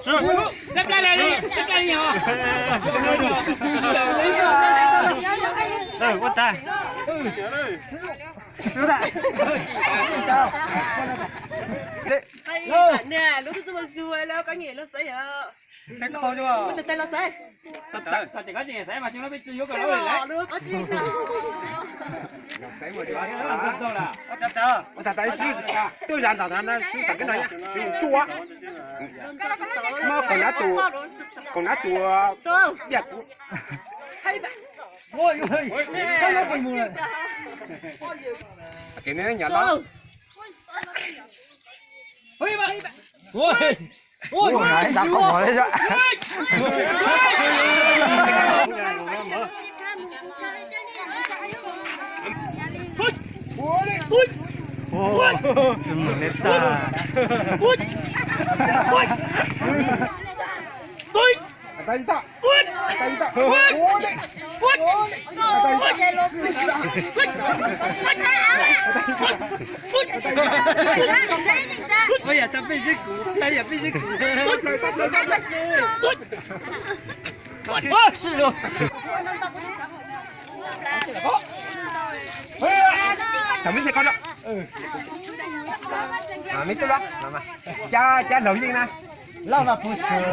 Ua tas. Lub twb tsis mus zus lawm, koj nyiam lub xwb yom. Koj tes koj tsis xaiv mas tsis muaj peb tsis yuav kom lub lawm. Ua tas tas, tuaj zas ntawm no sib tawm keb no, sib tsuaj. Muab kaum nab tus, kaum nab tus diaj kuv. Ces neb nyob no. Ua, ib dav koj mos li. Tsis mus li tag. Ua yam tau peb zeb kuv, tau yam peb zeb kuv. Thaum mib xes koj, mib tub, cab laug yeej na. Lauj no puv xwm.